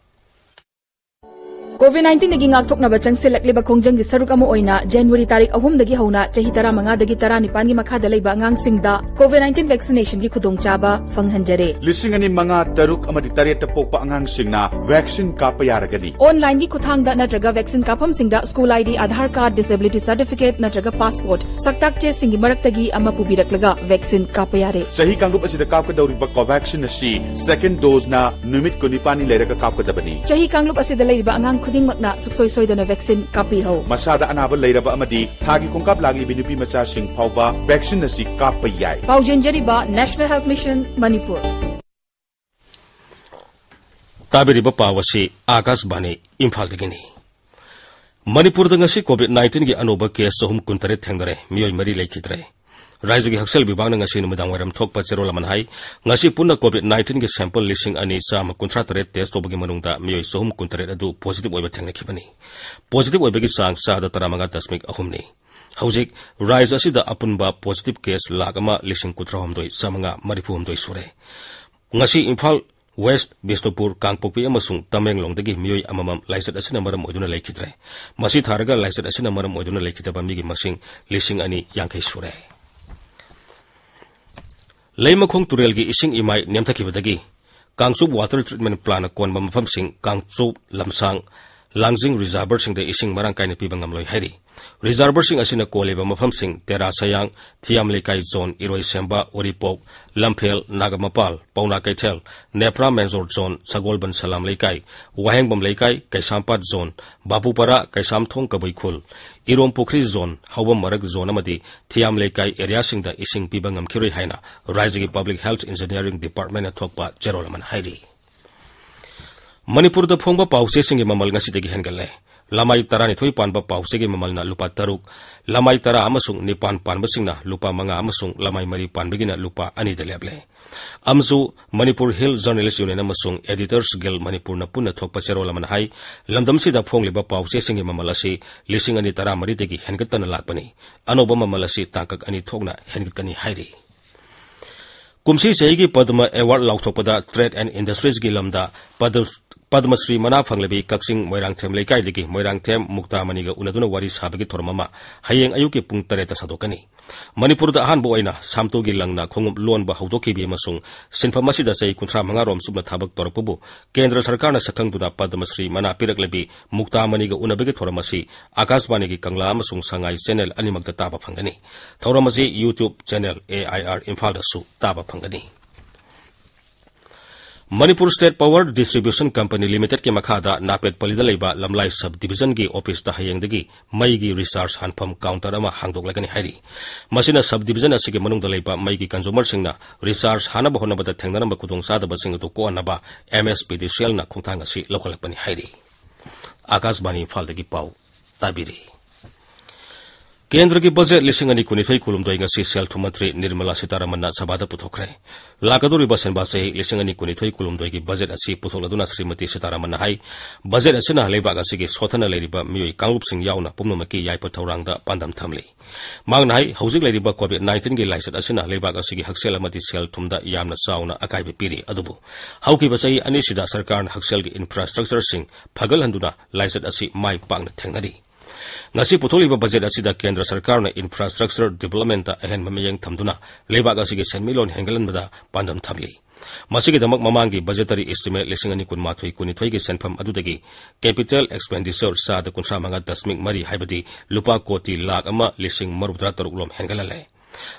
COVID nineteenꯗꯒꯤ ꯉꯥꯛꯊꯣꯛꯅꯕ ꯆꯪꯁꯤꯜꯂꯛꯂꯤꯕ ꯈꯣꯡꯖꯪꯒꯤ ꯁꯔꯨꯛ ꯑꯃ ꯑꯣꯏꯅ January ꯇꯥꯔꯤꯛ ꯑꯍꯨꯝꯗꯒꯤ ꯍꯧꯅ ꯆꯍꯤ ꯇꯔꯥꯃꯉꯥꯗꯒꯤ ꯇꯔꯥꯅꯤꯄꯥꯟꯒꯤ ꯃꯈꯥꯗ ꯂꯩꯕ ꯑꯉꯥꯡꯁꯤꯡꯗ COVID nineteen vaccination ꯒꯤ ꯈꯨꯗꯣꯡꯆꯥꯕ ꯐꯪꯍꯟꯖꯔꯦ꯫ ꯂꯤꯁꯤꯡ ꯑꯅꯤ ꯃꯉꯥ, ꯇꯔꯨꯛ ꯑꯃꯗꯤ ꯇꯔꯦꯠꯇ ꯄꯣꯛꯄ ꯑꯉꯥꯡꯁꯤꯡꯅ vaccine ꯀꯥꯞꯄ ꯌꯥꯔꯒꯅꯤ꯫ Online ꯒꯤ ꯈꯨꯠꯊꯥꯡꯗ ꯅꯠꯇ꯭ꯔꯒ vaccine ꯀꯥꯞꯐꯝꯁꯤꯡꯗ school ID, Aadhaar card, disability certificate ꯅꯠꯇ꯭ꯔꯒ passport, ꯁꯛꯇꯥꯛ ꯆꯦꯁꯤꯡꯒꯤ ꯃꯔꯛꯇꯒꯤ ꯑꯃ ꯄꯨꯕꯤꯔꯛꯂꯒ vaccine ꯀꯥꯞꯄ ꯌꯥꯔꯦ꯫ ꯆꯍꯤ ꯀꯥꯡꯂꯨꯞ ꯑꯁꯤꯗ ꯀꯥꯞꯀꯗꯧꯔꯤꯕ Covaxin ꯑꯁꯤ second dose ꯅ ꯅꯨꯃꯤꯠ ꯀꯨꯟꯅꯤꯄꯥꯟꯅꯤ ꯂꯩꯔꯒ ꯀꯥꯞꯀꯗꯕꯅꯤ꯫ ꯆꯍꯤ ꯀꯥꯡꯂꯨꯞ ꯑꯁꯤꯗ ꯂꯩꯔꯤꯕ ꯑꯉꯥꯡ ꯈꯨꯗꯤꯡꯃꯛꯅ ꯁꯨꯡꯁꯣꯏ ꯁꯣꯏꯗꯅ vaccine ꯀꯥꯞꯄꯤꯍꯧ꯫ ꯃꯁꯥꯗ ꯑꯅꯥꯕ ꯂꯩꯔꯕ ꯑꯃꯗꯤ ꯊꯥꯒꯤ ꯈꯣꯡꯀꯥꯞ ꯂꯥꯛꯂꯤꯕꯤ ꯅꯨꯄꯤ ꯃꯆꯥꯁꯤꯡ ꯐꯥꯎꯕ vaccine ꯑꯁꯤ ꯀꯥꯞꯄ ꯌꯥꯏ꯫ ꯄꯥꯎꯖꯦꯟꯖꯔꯤꯕ National Health Mission ꯃꯅꯤꯄꯨꯔ꯫ ꯇꯥꯕꯤꯔꯤꯕ ꯄꯥꯎ ꯑꯁꯤ ꯑꯥꯀꯥꯁꯕꯥꯅꯤ ꯏꯝꯐꯥꯜꯗꯒꯤꯅꯤ꯫ ꯃꯅꯤꯄꯨꯔꯗ ꯉꯁꯤ COVID nineteenꯒꯤ ꯑꯅꯧꯕ case ꯆꯍꯨꯝ ꯀꯨꯟꯇꯔꯦꯠ ꯊꯦꯡꯅꯔꯦ, ꯃꯤꯑꯣꯏ ꯃꯔꯤ ꯂꯩꯈꯤꯗ꯭ꯔꯦ꯫ ꯔꯥꯖ꯭ꯌꯒꯤ ꯍꯛꯁꯦꯜ ꯕꯤꯚꯥꯒꯅ ꯉꯁꯤ ꯅꯨꯃꯤꯗꯥꯡ ꯋꯥꯏꯔꯝ ꯊꯣꯛꯄ ꯆꯦꯔꯣꯜ ꯑꯃꯅ ꯍꯥꯏ, ꯉꯁꯤ ꯄꯨꯟꯅ COVID nineteenꯒꯤ sample ꯂꯤꯁꯤꯡ ꯑꯅꯤ ꯆꯥꯝꯃ ꯀꯨꯟꯊ꯭ꯔꯥ ꯇꯔꯦꯠ test ꯇꯧꯕꯒꯤ ꯃꯅꯨꯡꯗ ꯃꯤꯑꯣꯏ ꯆꯍꯨꯝ ꯀꯨꯟꯇꯔꯦꯠ ꯑꯗꯨ positive ꯑꯣꯏꯕ ꯊꯦꯡꯅꯈꯤꯕꯅꯤ꯫ Positive ꯑꯣꯏꯕꯒꯤ ꯆꯥꯡ ꯆꯥꯗ ꯇꯔꯥꯃꯉꯥ ꯗꯁꯃꯤꯛ ꯑꯍꯨꯝꯅꯤ꯫ ꯍꯧꯖꯤꯛ ꯔꯥꯖ꯭ꯌ ꯑꯁꯤꯗ ꯑꯄꯨꯟꯕ positive case ꯂꯥꯈ ꯑꯃ ꯂꯤꯁꯤꯡ ꯀꯨꯟꯊ꯭ꯔꯥꯍꯨꯝꯗꯣꯏ ꯆꯥꯃꯉꯥ ꯃꯔꯤꯐꯨꯍꯨꯝꯗꯣꯏ ꯁꯨꯔꯦ꯫ ꯉꯁꯤ ꯏꯝꯐꯥꯜ West, ꯕꯤꯁꯅꯨꯄꯨꯔ, ꯀꯥꯡꯄꯣꯛꯄꯤ ꯑꯃꯁꯨꯡ ꯇꯃꯦꯡꯂꯣꯡꯗꯒꯤ ꯃꯤꯑꯣꯏ ꯑꯃꯃꯝ ꯂꯥꯏꯆꯠ ꯑꯁꯤꯅ ꯃꯔꯝ ꯑꯣꯏꯗꯨꯅ ꯂꯩꯈꯤꯗ꯭ꯔꯦ꯫ ꯃꯁꯤ ꯊꯥꯔꯒ ꯂꯥꯏꯆꯠ ꯑꯁꯤꯅ ꯃꯔꯝ ꯑꯣꯏꯗꯨꯅ ꯂꯩꯈꯤꯗꯕ ꯃꯤꯒꯤ ꯃꯁꯤꯡ ꯂꯤꯁꯤꯡ ꯑꯅꯤ ꯌꯥꯡꯈꯩ ꯁꯨꯔꯦ꯫ ꯂꯩꯃꯈꯣꯡ ꯇꯨꯔꯦꯜꯒꯤ ꯏꯁꯤꯡ ꯏꯃꯥꯏ ꯅꯦꯝꯊꯈꯤꯕꯗꯒꯤ ꯀꯥꯡꯆꯨꯞ water treatment plantꯅ ꯀꯣꯟꯕ ꯃꯐꯝꯁꯤꯡ ꯀꯥꯡꯆꯨꯞ, ꯂꯝꯁꯥꯡ, ꯂꯥꯡꯖꯤꯡ reservoirꯁꯤꯡꯗ ꯏꯁꯤꯡ ꯃꯔꯥꯡ ꯀꯥꯏꯅ ꯄꯤꯕ ꯉꯝꯂꯣꯏ ꯍꯥꯏꯔꯤ꯫ Reservoirꯁꯤꯡ ꯑꯁꯤꯅ ꯀꯣꯜꯂꯤꯕ ꯃꯐꯝꯁꯤꯡ ꯇꯦꯔꯥ ꯁꯌꯥꯡ, ꯊꯤꯌꯥꯝ ꯂꯩꯀꯥꯏ zone, ꯏꯔꯣꯏꯁꯦꯝꯕ, ꯎꯔꯤꯄꯣꯛ, ꯂꯝꯐꯦꯜ, ꯅꯥꯒꯥꯃꯄꯥꯜ, ꯄꯥꯎꯅꯥ ꯀꯩꯊꯦꯜ, ꯅꯦꯄ꯭ꯔꯥ ꯃꯦꯟꯖꯣꯔ zone, ꯁꯒꯣꯜꯕꯟ ꯁꯂꯥꯝ ꯂꯩꯀꯥꯏ, ꯋꯥꯍꯦꯡꯕꯝ ꯂꯩꯀꯥꯏ, ꯀꯩꯁꯥꯝꯄꯥꯠ zone, ꯕꯥꯄꯨꯄꯥꯔꯥ, ꯀꯩꯁꯥꯝꯊꯣꯡ ꯀꯕꯨꯏ ꯈꯨꯜ, ꯏꯔꯣꯝ ꯄꯨꯈ꯭ꯔꯤ zone, ꯍꯧꯕꯝ ꯃꯔꯛ zone ꯑꯃꯗꯤ ꯊꯤꯌꯥꯝ ꯂꯩꯀꯥꯏ areaꯁꯤꯡꯗ ꯏꯁꯤꯡ ꯄꯤꯕ ꯉꯝꯈꯤꯔꯣꯏ ꯍꯥꯏꯅ ꯔꯥꯖ꯭ꯌꯒꯤ Public Health Engineering Departmentꯅ ꯊꯣꯛꯄ ꯆꯦꯔꯣꯜ ꯑꯃꯅ ꯍꯥꯏꯔꯤ꯫ ꯃꯅꯤꯄꯨꯔꯗ ꯐꯣꯡꯕ ꯄꯥꯎ ꯆꯦꯁꯤꯡꯒꯤ ꯃꯃꯜ ꯉꯁꯤꯗꯒꯤ ꯍꯦꯟꯒꯠꯂꯦ꯫ ꯂꯃꯥꯏ ꯇꯔꯥꯅꯤꯊꯣꯏ ꯄꯥꯟꯕ ꯄꯥꯎ ꯆꯦꯒꯤ ꯃꯃꯜꯅ ꯂꯨꯄꯥ ꯇꯔꯨꯛ, ꯂꯃꯥꯏ ꯇꯔꯥ ꯑꯃꯁꯨꯡ ꯅꯤꯄꯥꯟ ꯄꯥꯟꯕꯁꯤꯡꯅ ꯂꯨꯄꯥ ꯃꯉꯥ ꯑꯃꯁꯨꯡ ꯂꯃꯥꯏ ꯃꯔꯤ ꯄꯥꯟꯕꯒꯤꯅ ꯂꯨꯄꯥ ꯑꯅꯤꯗ ꯂꯦꯞꯂꯦ꯫ ꯑꯃꯁꯨ Manipur Hill Journalist Union ꯑꯃꯁꯨꯡ Editors Guild ꯃꯅꯤꯄꯨꯔꯅ ꯄꯨꯟꯅ ꯊꯣꯛꯄ ꯆꯦꯔꯣꯜ ꯑꯃꯅ ꯍꯥꯏ, ꯂꯝꯗꯝꯁꯤꯗ ꯐꯣꯡꯂꯤꯕ ꯄꯥꯎ ꯆꯦꯁꯤꯡꯒꯤ ꯃꯃꯜ ꯑꯁꯤ ꯂꯤꯁꯤꯡ ꯑꯅꯤ ꯇꯔꯥꯃꯔꯤꯗꯒꯤ ꯍꯦꯟꯒꯠꯇꯅ ꯂꯥꯛꯄꯅꯤ꯫ ꯑꯅꯧꯕ ꯃꯃꯜ ꯑꯁꯤ ꯇꯥꯡꯀꯛ ꯑꯅꯤ ꯊꯣꯛꯅ ꯍꯦꯟꯒꯠꯀꯅꯤ ꯍꯥꯏꯔꯤ꯫ ꯀꯨꯝꯁꯤ ꯆꯍꯤꯒꯤ Padma Award ꯂꯥꯎꯊꯣꯛꯄꯗ Trade and Industriesꯒꯤ ꯂꯝꯗ Padma ꯄꯗꯃ ꯁ꯭ꯔꯤ ꯃꯅꯥ ꯐꯪꯂꯕꯤ ꯀꯛꯆꯤꯡ ꯃꯣꯏꯔꯥꯡꯊꯦꯝ ꯂꯩꯀꯥꯏꯗꯒꯤ ꯃꯣꯏꯔꯥꯡꯊꯦꯝ ꯃꯨꯛꯇꯥ ꯃꯅꯤꯒ ꯎꯅꯗꯨꯅ ꯋꯥꯔꯤ ꯁꯥꯕꯒꯤ ꯊꯧꯔꯝ ꯑꯃ ꯍꯌꯦꯡ ꯑꯌꯨꯛꯀꯤ ꯄꯨꯡ ꯇꯔꯦꯠꯇ ꯁꯟꯗꯣꯛꯀꯅꯤ꯫ ꯃꯅꯤꯄꯨꯔꯗ ꯑꯍꯥꯟꯕ ꯑꯣꯏꯅ ꯁꯥꯝꯇꯨꯒꯤ ꯂꯪꯅ ꯈꯣꯡꯎꯞ ꯂꯣꯟꯕ ꯍꯧꯗꯣꯛꯈꯤꯕꯤ ꯑꯃꯁꯨꯡ ꯁꯤꯟꯐꯝ ꯑꯁꯤꯗ ꯆꯍꯤ ꯀꯨꯟꯊ꯭ꯔꯥ ꯃꯉꯥ ꯔꯣꯝ ꯆꯨꯞꯅ ꯊꯕꯛ ꯇꯧꯔꯛꯄꯕꯨ ꯀꯦꯟꯗ꯭ꯔ ꯁꯔꯀꯥꯔꯅ ꯁꯛꯈꯪꯗꯨꯅ ꯄꯗꯃ ꯁ꯭ꯔꯤ ꯃꯅꯥ ꯄꯤꯔꯛꯂꯕꯤ ꯃꯨꯛꯇꯥ ꯃꯅꯤꯒ ꯎꯅꯕꯒꯤ ꯊꯧꯔꯝ ꯑꯁꯤ ꯑꯀꯥꯁꯕꯥꯅꯤꯒꯤ ꯀꯪꯂꯥ ꯑꯃꯁꯨꯡ ꯁꯉꯥꯏ ꯆꯦꯅꯦꯜ ꯑꯅꯤꯃꯛꯇ ꯇꯥꯕ ꯐꯪꯒꯅꯤ꯫ ꯊꯧꯔꯝ ꯑꯁꯤ YouTube channel A I R ꯏꯝꯐꯥꯜꯗꯁꯨ ꯇꯥꯕ ꯐꯪꯒꯅꯤ꯫ Manipur state power distribution company ꯂꯤꯃꯤꯇꯦꯗꯀꯤ ꯃꯈꯥꯗ ꯅꯥꯄꯦꯠꯄꯜꯂꯤꯗ ꯂꯩꯕ ꯂꯝꯂꯥꯏ ꯁꯕ ꯗꯤꯕꯤꯖꯟꯒꯤ ꯑꯣꯐꯤꯁꯇ ꯍꯌꯦꯡꯗꯒꯤ ꯃꯩꯒꯤ ꯔꯤꯆꯥꯔꯖ ꯍꯥꯟꯐꯝ ꯀꯥꯎꯟꯇꯔ ꯑꯃ ꯍꯥꯡꯗꯣꯛꯂꯒꯅꯤ ꯍꯥꯏꯔꯤ꯫ ꯃꯁꯤꯅ ꯁꯕ ꯗꯤꯕꯤꯖꯟ ꯑꯁꯤꯒꯤ ꯃꯅꯨꯡꯗ ꯂꯩꯕ ꯃꯩꯒꯤ ꯀꯟꯖꯨꯃꯔꯁꯤꯡꯅ ꯔꯤꯆꯥꯔꯖ ꯍꯥꯟꯅꯕ ꯍꯣꯠꯅꯕꯗ ꯊꯦꯡꯅꯔꯝꯕ ꯈꯨꯗꯣꯡꯆꯥꯗꯕꯁꯤꯡ ꯑꯗꯨ ꯀꯣꯛꯍꯟꯅꯕ MSPDCLꯅ ꯈꯣꯡꯊꯥꯡ ꯑꯁꯤ ꯂꯧꯈꯠꯂꯛꯄꯅꯤ ꯍꯥꯏꯔꯤ꯫ ꯑꯀꯥꯁꯕꯥꯅꯤ ꯏꯝꯐꯥꯜꯗꯒꯤ ꯄꯥꯎ ꯇꯥꯕꯤꯔꯤ꯫ ꯀꯦꯟꯗ꯭ꯔꯒꯤ ꯕꯖꯦꯠ ꯂꯤꯁꯤꯡ ꯑꯅꯤ ꯀꯨꯟꯅꯤꯊꯣꯏ ꯀꯨꯟꯍꯨꯝꯗꯣꯏ ꯉꯁꯤ ꯁꯦꯜ ꯊꯨꯝ ꯃꯟꯇ꯭ꯔꯤ ꯅꯤꯔꯃꯂꯥ ꯁꯤꯇꯥꯔꯥꯃꯟꯅ ꯁꯚꯥꯗ ꯄꯨꯊꯣꯛꯈ꯭ꯔꯦ꯫ ꯂꯥꯛꯀꯗꯧꯔꯤꯕ ꯁꯦꯟꯕꯥ ꯆꯍꯤ ꯂꯤꯁꯤꯡ ꯑꯅꯤ ꯀꯨꯟꯅꯤꯊꯣꯏ ꯀꯨꯟꯍꯨꯝꯗꯣꯏꯒꯤ ꯕꯖꯦꯠ ꯑꯁꯤ ꯄꯨꯊꯣꯛꯂꯗꯨꯅ ꯁ꯭ꯔꯤꯃꯇꯤ ꯁꯤꯇꯥꯔꯥꯃꯟꯅ ꯍꯥꯏ, ꯕꯖꯦꯠ ꯑꯁꯤꯅ ꯂꯩꯕꯥꯛ ꯑꯁꯤꯒꯤ ꯁꯣꯠꯊꯅ ꯂꯩꯔꯤꯕ ꯃꯤꯑꯣꯏ ꯀꯥꯡꯂꯨꯞꯁꯤꯡ ꯌꯥꯎꯅ ꯄꯨꯝꯅꯃꯛꯀꯤ ꯌꯥꯏꯐ ꯊꯧꯔꯥꯡꯗ ꯄꯥꯟꯗꯝ ꯊꯝꯂꯤ꯫ ꯃꯍꯥꯛꯅ ꯍꯥꯏ, ꯍꯧꯖꯤꯛ ꯂꯩꯔꯤꯕ ꯀꯣꯚꯤꯗ ꯅꯥꯏꯟꯇꯤꯟꯒꯤ ꯂꯥꯏꯆꯠ ꯑꯁꯤꯅ ꯂꯩꯕꯥꯛ ꯑꯁꯤꯒꯤ ꯍꯛꯁꯦꯜ ꯑꯃꯗꯤ ꯁꯦꯜ ꯊꯨꯝꯗ ꯌꯥꯝꯅ ꯆꯥꯎꯅ ꯑꯀꯥꯏꯕ ꯄꯤꯔꯤ, ꯑꯗꯨꯕꯨ ꯍꯧꯈꯤꯕ ꯆꯍꯤ ꯑꯅꯤꯁꯤꯗ ꯁꯔꯀꯥꯔꯅ ꯍꯛꯁꯦꯜꯒꯤ ꯏꯟꯐ꯭ꯔꯥꯁ꯭ꯇ꯭ꯔꯛꯆꯔꯁꯤꯡ ꯐꯒꯠꯍꯟꯗꯨꯅ ꯂꯥꯏꯆꯠ ꯑꯁꯤ ꯃꯥꯏ ꯄꯥꯛꯅ ꯊꯦꯡꯅꯔꯤ꯫ ꯉꯁꯤ ꯄꯨꯊꯣꯛꯂꯤꯕ ꯕꯖꯦꯠ ꯑꯁꯤꯗ ꯀꯦꯟꯗ꯭ꯔ ꯁꯔꯀꯥꯔꯅ ꯏꯟꯐ꯭ꯔꯥꯁ꯭ꯇ꯭ꯔꯛꯆꯔ ꯗꯤꯕꯂꯞꯃꯦꯟꯇ ꯑꯍꯦꯟꯕ ꯃꯤꯠꯌꯦꯡ ꯊꯝꯗꯨꯅ ꯂꯩꯕꯥꯛ ꯑꯁꯤꯒꯤ ꯁꯦꯟꯃꯤꯠꯂꯣꯟ ꯍꯦꯟꯒꯠꯍꯟꯕꯗ ꯄꯥꯟꯗꯝ ꯊꯝꯂꯤ꯫ ꯃꯁꯤꯒꯤꯗꯃꯛ ꯃꯃꯥꯡꯒꯤ ꯕꯖꯦꯇꯔꯤ ꯏꯁꯇꯤꯃꯦꯠ ꯂꯤꯁꯤꯡ ꯑꯅꯤ ꯀꯨꯟꯃꯥꯊꯣꯏ ꯀꯨꯟꯅꯤꯊꯣꯏꯒꯤ ꯁꯦꯟꯐꯝ ꯑꯗꯨꯗꯒꯤ ꯀꯦꯄꯤꯇꯦꯜ ꯑꯦꯛꯁꯄꯦꯟꯗꯤꯆꯔ ꯆꯥꯗ ꯀꯨꯟꯊ꯭ꯔꯥ ꯃꯉꯥ ꯗꯁꯃꯤꯛ ꯃꯔꯤ, ꯍꯥꯏꯕꯗꯤ ꯂꯨꯄꯥ ꯀꯣꯇꯤ ꯂꯥꯈ ꯑꯃ ꯂꯤꯁꯤꯡ ꯃꯔꯤꯐꯨꯇꯔꯥ ꯇꯔꯨꯛ ꯂꯣꯝ ꯍꯦꯟꯒꯠꯍꯜꯂꯦ꯫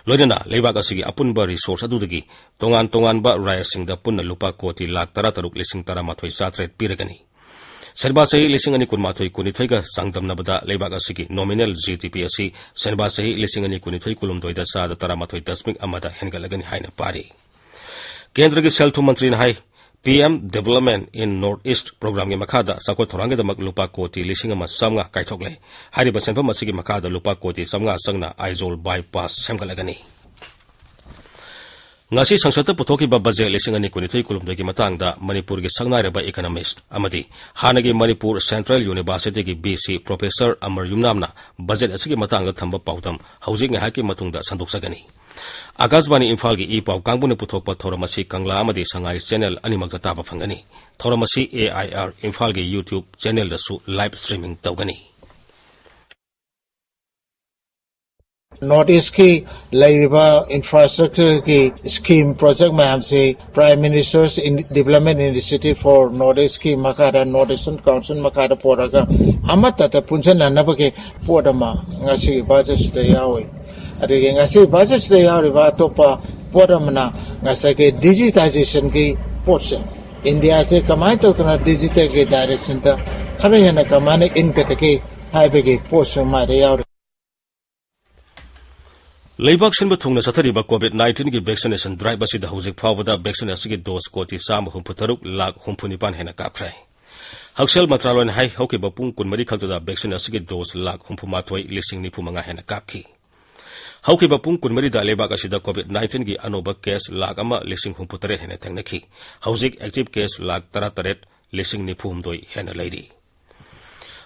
ꯂꯣꯏꯅꯅ ꯂꯩꯕꯥꯛ ꯑꯁꯤꯒꯤ ꯑꯄꯨꯟꯕ ꯔꯤꯁꯣꯔꯁ ꯑꯗꯨꯗꯒꯤ ꯇꯣꯉꯥꯟ ꯇꯣꯉꯥꯟꯕ ꯔꯥꯖ꯭ꯌꯁꯤꯡꯗ ꯄꯨꯟꯅ ꯂꯨꯄꯥ ꯀꯣꯇꯤ ꯂꯥꯈ ꯇꯔꯥ ꯇꯔꯨꯛ ꯂꯤꯁꯤꯡ ꯇꯔꯥꯃꯥꯊꯣꯏ ꯆꯥꯇ꯭ꯔꯦꯠ ꯄꯤꯔꯒꯅꯤ꯫ ꯁꯦꯟꯕꯥ ꯆꯍꯤ ꯂꯤꯁꯤꯡ ꯑꯅꯤ ꯀꯨꯟꯃꯥꯊꯣꯏ ꯀꯨꯟꯅꯤꯊꯣꯏꯒ ꯆꯥꯡꯗꯝꯅꯕꯗ ꯂꯩꯕꯥꯛ ꯑꯁꯤꯒꯤ ꯅꯣꯃꯤꯅꯦꯜ GDP ꯑꯁꯤ ꯁꯦꯟꯕꯥ ꯆꯍꯤ ꯂꯤꯁꯤꯡ ꯑꯅꯤ ꯀꯨꯟꯅꯤꯊꯣꯏ ꯀꯨꯟꯍꯨꯝꯗꯣꯏꯗ ꯆꯥꯗ ꯇꯔꯥꯃꯥꯊꯣꯏ ꯗꯁꯃꯤꯛ ꯑꯃꯗ ꯍꯦꯟꯒꯠꯂꯒꯅꯤ ꯍꯥꯏꯅ ꯄꯥꯔꯤ꯫ ꯀꯦꯟꯗ꯭ꯔꯒꯤ ꯁꯦꯜ ꯊꯨꯝ ꯃꯟꯇ꯭ꯔꯤꯅ ꯍꯥꯏ, P M Development in North East ꯄ꯭ꯔꯣꯒ꯭ꯔꯥꯝꯒꯤ ꯃꯈꯥꯗ ꯆꯥꯎꯈꯠ ꯊꯧꯔꯥꯡꯒꯤꯗꯃꯛ ꯂꯨꯄꯥ ꯀꯣꯇꯤ ꯂꯤꯁꯤꯡ ꯑꯃ ꯆꯥꯝꯃꯉꯥ ꯀꯥꯏꯊꯣꯛꯂꯦ꯫ ꯍꯥꯏꯔꯤꯕ ꯁꯦꯟꯐꯝ ꯑꯁꯤꯒꯤ ꯃꯈꯥꯗ ꯂꯨꯄꯥ ꯀꯣꯇꯤ ꯆꯥꯝꯃꯉꯥ ꯆꯪꯅ ꯑꯥꯏꯖꯣꯜ ꯕꯥꯏꯄꯥꯁ ꯁꯦꯝꯒꯠꯂꯒꯅꯤ꯫ ꯉꯁꯤ ꯁꯪꯁꯠꯇ ꯄꯨꯊꯣꯛꯈꯤꯕ ꯕꯖꯦꯠ ꯂꯤꯁꯤꯡ ꯑꯅꯤ ꯀꯨꯟꯅꯤꯊꯣꯏ ꯀꯨꯟꯍꯨꯝꯗꯣꯏꯒꯤ ꯃꯇꯥꯡꯗ ꯃꯅꯤꯄꯨꯔꯒꯤ ꯁꯛꯅꯥꯏꯔꯕ ꯏꯀꯅꯣꯃꯤꯁꯠ ꯑꯃꯗꯤ ꯍꯥꯟꯅꯒꯤ ꯃꯅꯤꯄꯨꯔ ꯁꯦꯟꯇ꯭ꯔꯦꯜ ꯌꯨꯅꯤꯚꯔꯁꯤꯇꯤꯒꯤ VC ꯄ꯭ꯔꯣꯐꯦꯁꯔ ꯑꯃꯔ ꯌꯨꯝꯅꯥꯝꯅ ꯕꯖꯦꯠ ꯑꯁꯤꯒꯤ ꯃꯇꯥꯡꯗ ꯊꯝꯕ ꯄꯥꯎꯗꯝ ꯍꯧꯖꯤꯛ ꯉꯥꯏꯍꯥꯛꯀꯤ ꯃꯇꯨꯡꯗ ꯁꯟꯗꯣꯛꯆꯒꯅꯤ꯫ ꯑꯥꯀꯥꯁꯕꯥꯅꯤ ꯏꯝꯐꯥꯜꯒꯤ ꯏ ꯄꯥꯎ ꯀꯥꯡꯕꯨꯅ ꯄꯨꯊꯣꯛꯄ ꯊꯧꯔꯝ ꯑꯁꯤ ꯀꯪꯂꯥ ꯑꯃꯗꯤ ꯁꯉꯥꯏ ꯆꯦꯅꯦꯜ ꯑꯅꯤꯃꯛꯇ ꯇꯥꯕ ꯐꯪꯒꯅꯤ꯫ ꯊꯧꯔꯝ ꯑꯁꯤ ꯑꯦ ꯑꯥꯏ ꯑꯥꯔ ꯏꯝꯐꯥꯜꯒꯤ YouTube ꯆꯦꯅꯦꯜꯗꯁꯨ ꯂꯥꯏꯚ ꯁ꯭ꯇ꯭ꯔꯤꯃꯤꯡ ꯇꯧꯒꯅꯤ꯫ ꯅꯣꯔꯠ ꯏꯁꯀꯤ ꯂꯩꯔꯤꯕ ꯏꯟꯐ꯭ꯔꯥꯁ꯭ꯇ꯭ꯔꯛꯆꯔꯒꯤ ꯁ꯭ꯀꯤꯝ ꯄ꯭ꯔꯣꯖꯦꯛ ꯃꯌꯥꯝꯁꯤ Prime Minister's Development Initiative for North Eastꯀꯤ ꯃꯈꯥꯗ, North Eastern Council ꯃꯈꯥꯗ ꯄꯣꯔꯒ ꯑꯃꯠꯇꯗ ꯄꯨꯟꯁꯤꯟꯅꯅꯕꯒꯤ ꯄꯣꯠ ꯑꯃ ꯉꯁꯤꯒꯤ ꯕꯖꯦꯠꯁꯤꯗ ꯌꯥꯎꯏ꯫ ꯑꯗꯒꯤ ꯉꯁꯤꯒꯤ ꯕꯖꯦꯠꯁꯤꯗ ꯌꯥꯎꯔꯤꯕ ꯑꯇꯣꯞꯄ ꯄꯣꯠ ꯑꯃꯅ ꯉꯁꯥꯏꯒꯤ ꯗꯤꯖꯤꯇꯥꯏꯖꯦꯁꯟꯒꯤ ꯄꯣꯠꯁꯦ, ꯏꯟꯗꯤꯌꯥꯁꯦ ꯀꯃꯥꯏꯅ ꯇꯧꯗꯅ ꯗꯤꯖꯤꯇꯦꯜꯒꯤ ꯗꯥꯏꯔꯦꯛꯁꯟꯗ ꯈꯔ ꯍꯦꯟꯅ ꯀꯃꯥꯏꯅ ꯏꯟꯒꯗꯒꯦ ꯍꯥꯏꯕꯒꯤ ꯄꯣꯠꯁꯨ ꯃꯥꯏꯗ ꯌꯥꯎꯔꯤ꯫ ꯂꯩꯕꯥꯛ ꯁꯤꯟꯕ ꯊꯨꯡꯅ ꯆꯠꯊꯔꯤꯕ COVID nineteenꯒꯤ vaccination drive ꯑꯁꯤꯗ ꯍꯧꯖꯤꯛ ꯐꯥꯎꯕꯗ vaccine ꯑꯁꯤꯒꯤ dose ꯀꯣꯇꯤ ꯆꯥꯝꯃ ꯍꯨꯝꯐꯨ ꯇꯔꯨꯛ ꯂꯥꯈ ꯍꯨꯝꯐꯨ ꯅꯤꯄꯥꯟ ꯍꯦꯟꯅ ꯀꯥꯞꯈ꯭ꯔꯦ꯫ ꯍꯛꯁꯦꯜ ꯃꯟꯇ꯭ꯔꯥꯂꯣꯏꯅ ꯍꯥꯏ, ꯍꯧꯈꯤꯕ ꯄꯨꯡ ꯀꯨꯟꯃꯔꯤ ꯈꯛꯇꯗ vaccine ꯑꯁꯤꯒꯤ dose ꯂꯥꯈ ꯍꯨꯝꯐꯨ ꯃꯥꯊꯣꯏ ꯂꯤꯁꯤꯡ ꯅꯤꯐꯨ ꯃꯉꯥ ꯍꯦꯟꯅ ꯀꯥꯞꯈꯤ꯫ ꯍꯧꯈꯤꯕ ꯄꯨꯡ ꯀꯨꯟꯃꯔꯤꯗ ꯂꯩꯕꯥꯛ ꯑꯁꯤꯗ COVID nineteenꯒꯤ ꯑꯅꯧꯕ case ꯂꯥꯈ ꯑꯃ ꯂꯤꯁꯤꯡ ꯍꯨꯝꯐꯨ ꯇꯔꯦꯠ ꯍꯦꯟꯅ ꯊꯦꯡꯅꯈꯤ꯫ ꯍꯧꯖꯤꯛ active case ꯂꯥꯈ ꯇꯔꯥ ꯇꯔꯦꯠ ꯂꯤꯁꯤꯡ ꯅꯤꯐꯨ ꯍꯨꯝꯗꯣꯏ ꯍꯦꯟꯅ ꯂꯩꯔꯤ꯫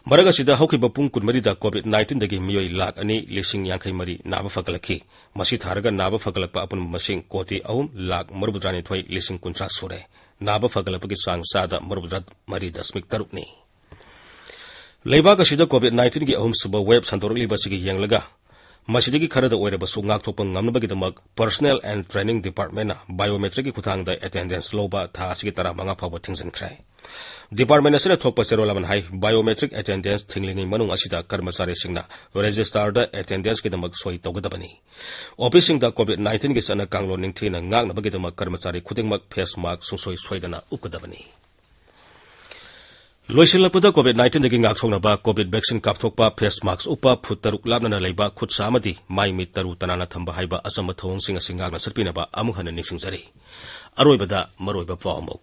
ꯃꯔꯛ ꯑꯁꯤꯗ ꯍꯧꯈꯤꯕ ꯄꯨꯡ ꯀꯨꯟꯃꯔꯤꯗ COVID nineteenꯗꯒꯤ ꯃꯤꯑꯣꯏ ꯂꯥꯈ ꯑꯅꯤ ꯂꯤꯁꯤꯡ ꯌꯥꯡꯈꯩ ꯃꯔꯤ ꯅꯥꯕ ꯐꯒꯠꯂꯛꯈꯤ꯫ ꯃꯁꯤ ꯊꯥꯔꯒ ꯅꯥꯕ ꯐꯒꯠꯂꯛꯄ ꯑꯄꯨꯟꯕ ꯃꯁꯤꯡ ꯀꯣꯇꯤ ꯑꯍꯨꯝ ꯂꯥꯈ ꯃꯔꯤꯐꯨꯇꯔꯥꯅꯤꯊꯣꯏ ꯂꯤꯁꯤꯡ ꯀꯨꯟꯊ꯭ꯔꯥ ꯁꯨꯔꯦ꯫ ꯅꯥꯕ ꯐꯒꯠꯂꯛꯄꯒꯤ ꯆꯥꯡ ꯆꯥꯗ ꯃꯔꯤꯐꯨꯇꯔꯥ ꯃꯔꯤ ꯗꯁꯃꯤꯛ ꯇꯔꯨꯛꯅꯤ꯫ ꯂꯩꯕꯥꯛ ꯑꯁꯤꯗ COVID nineteenꯒꯤ ꯑꯍꯨꯝꯁꯨꯕ wave ꯁꯟꯗꯣꯔꯛꯂꯤꯕ ꯑꯁꯤꯒ ꯌꯦꯡꯂꯒ, ꯃꯁꯤꯗꯒꯤ ꯈꯔꯗ ꯑꯣꯏꯔꯕꯁꯨ ꯉꯥꯛꯊꯣꯛꯄ ꯉꯝꯅꯕꯒꯤꯗꯃꯛ Personnel and Training Departmentꯅ biometricꯀꯤ ꯈꯨꯠꯊꯥꯡꯗ attendance ꯂꯧꯕ ꯊꯥ ꯑꯁꯤꯒꯤ ꯇꯔꯥꯃꯉꯥ ꯐꯥꯎꯕ ꯊꯤꯡꯖꯤꯟꯈ꯭ꯔꯦ꯫ Department ꯑꯁꯤꯅ ꯊꯣꯛꯄ ꯆꯦꯔꯣꯜ ꯑꯃꯅ ꯍꯥꯏ, biometric attendance ꯊꯤꯡꯂꯤꯉꯩ ꯃꯅꯨꯡ ꯑꯁꯤꯗ ꯀꯔꯃꯆꯥꯔꯤꯁꯤꯡꯅ registerꯗ attendanceꯀꯤꯗꯃꯛ ꯁꯣꯏ ꯇꯧꯒꯗꯕꯅꯤ꯫ Officeꯁꯤꯡꯗ COVID nineteenꯒꯤ ꯆꯠꯅ ꯀꯥꯡꯂꯣꯟ ꯅꯤꯡꯊꯤꯅ ꯉꯥꯛꯅꯕꯒꯤꯗꯃꯛ ꯀꯔꯃꯆꯥꯔꯤ ꯈꯨꯗꯤꯡꯃꯛ face mask ꯁꯨꯡꯁꯣꯏ ꯁꯣꯏꯗꯅ ꯎꯞꯀꯗꯕꯅꯤ꯫ ꯂꯣꯏꯁꯤꯜꯂꯛꯄꯗ, COVID nineteenꯗꯒꯤ ꯉꯥꯛꯊꯣꯛꯅꯕ COVID vaccine ꯀꯥꯞꯊꯣꯛꯄ, face mask ꯎꯞꯄ, ꯐꯨꯠ ꯇꯔꯨꯛ ꯂꯥꯞꯅꯅ ꯂꯩꯕ, ꯈꯨꯠ ꯁꯥ ꯑꯃꯗꯤ ꯃꯥꯏ ꯃꯤꯠ ꯇꯔꯨ ꯇꯅꯥꯟꯅ ꯊꯝꯕ ꯍꯥꯏꯕ ꯑꯆꯝꯕ ꯊꯧꯑꯣꯡꯁꯤꯡ ꯑꯁꯤ ꯉꯥꯛꯅ ꯆꯠꯄꯤꯅꯕ ꯑꯃꯨꯛ ꯍꯟꯅ ꯅꯤꯡꯁꯤꯡꯖꯔꯤ꯫ ꯑꯔꯣꯏꯕꯗ ꯃꯔꯨꯑꯣꯏꯕ ꯄꯥꯎ ꯑꯃꯨꯛ꯫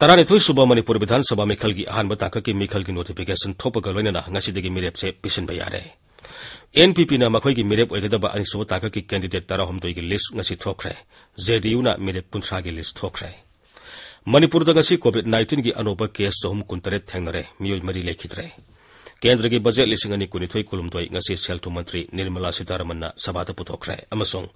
ꯇꯔꯥꯅꯤꯊꯣꯏ ꯁꯨꯕ ꯃꯅꯤꯄꯨꯔ ꯕꯤꯙꯥꯟ ꯁꯚꯥ ꯃꯤꯈꯜꯒꯤ ꯑꯍꯥꯟꯕ ꯇꯥꯡꯀꯛꯀꯤ ꯃꯤꯈꯜꯒꯤ notification ꯊꯣꯛꯄꯒ ꯂꯣꯏꯅꯅ ꯉꯁꯤꯗꯒꯤ ꯃꯤꯔꯦꯞꯁꯦ ꯄꯤꯁꯤꯟꯕ ꯌꯥꯔꯦ꯫ NPPꯅ ꯃꯈꯣꯏꯒꯤ ꯃꯤꯔꯦꯞ ꯑꯣꯏꯒꯗꯕ ꯑꯅꯤꯁꯨꯕ ꯇꯥꯡꯀꯛꯀꯤ candidate ꯇꯔꯥꯍꯨꯝꯗꯣꯏꯒꯤ list ꯉꯁꯤ ꯊꯣꯛꯈ꯭ꯔꯦ꯫ JDUꯅ ꯃꯤꯔꯦꯞ ꯀꯨꯟꯊ꯭ꯔꯥꯒꯤ list ꯊꯣꯛꯈ꯭ꯔꯦ꯫ ꯃꯅꯤꯄꯨꯔꯗ ꯉꯁꯤ COVID nineteenꯒꯤ ꯑꯅꯧꯕ case ꯆꯍꯨꯝ ꯀꯨꯟꯇꯔꯦꯠ ꯊꯦꯡꯅꯔꯦ, ꯃꯤꯑꯣꯏ ꯃꯔꯤ ꯂꯩꯈꯤꯗ꯭ꯔꯦ꯫ ꯀꯦꯟꯗ꯭ꯔꯒꯤ ꯕꯖꯦꯠ ꯂꯤꯁꯤꯡ ꯑꯅꯤ ꯀꯨꯟꯅꯤꯊꯣꯏ ꯀꯨꯟꯍꯨꯝꯗꯣꯏ ꯉꯁꯤ ꯁꯦꯜ ꯊꯨꯝ ꯃꯟꯇ꯭ꯔꯤ ꯅꯤꯔꯃꯂꯥ ꯁꯤꯇꯥꯔꯥꯃꯟꯅ ꯁꯚꯥꯗ ꯄꯨꯊꯣꯛꯈ꯭ꯔꯦ ꯑꯃꯁꯨꯡ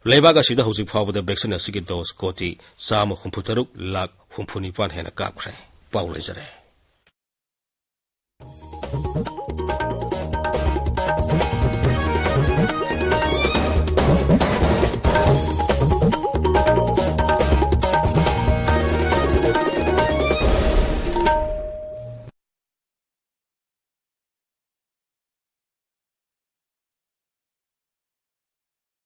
ꯂꯩꯕꯥꯛ ꯑꯁꯤꯗ ꯍꯧꯖꯤꯛ ꯐꯥꯎꯕꯗ vaccine ꯑꯁꯤꯒꯤ dose ꯀꯣꯇꯤ ꯆꯥꯝꯃ ꯍꯨꯝꯐꯨ ꯇꯔꯨꯛ ꯂꯥꯈ ꯍꯨꯝꯐꯨ ꯅꯤꯄꯥꯟ ꯍꯦꯟꯅ ꯀꯥꯞꯈ꯭ꯔꯦ꯫ ꯄꯥꯎ ꯂꯩꯖꯔꯦ꯫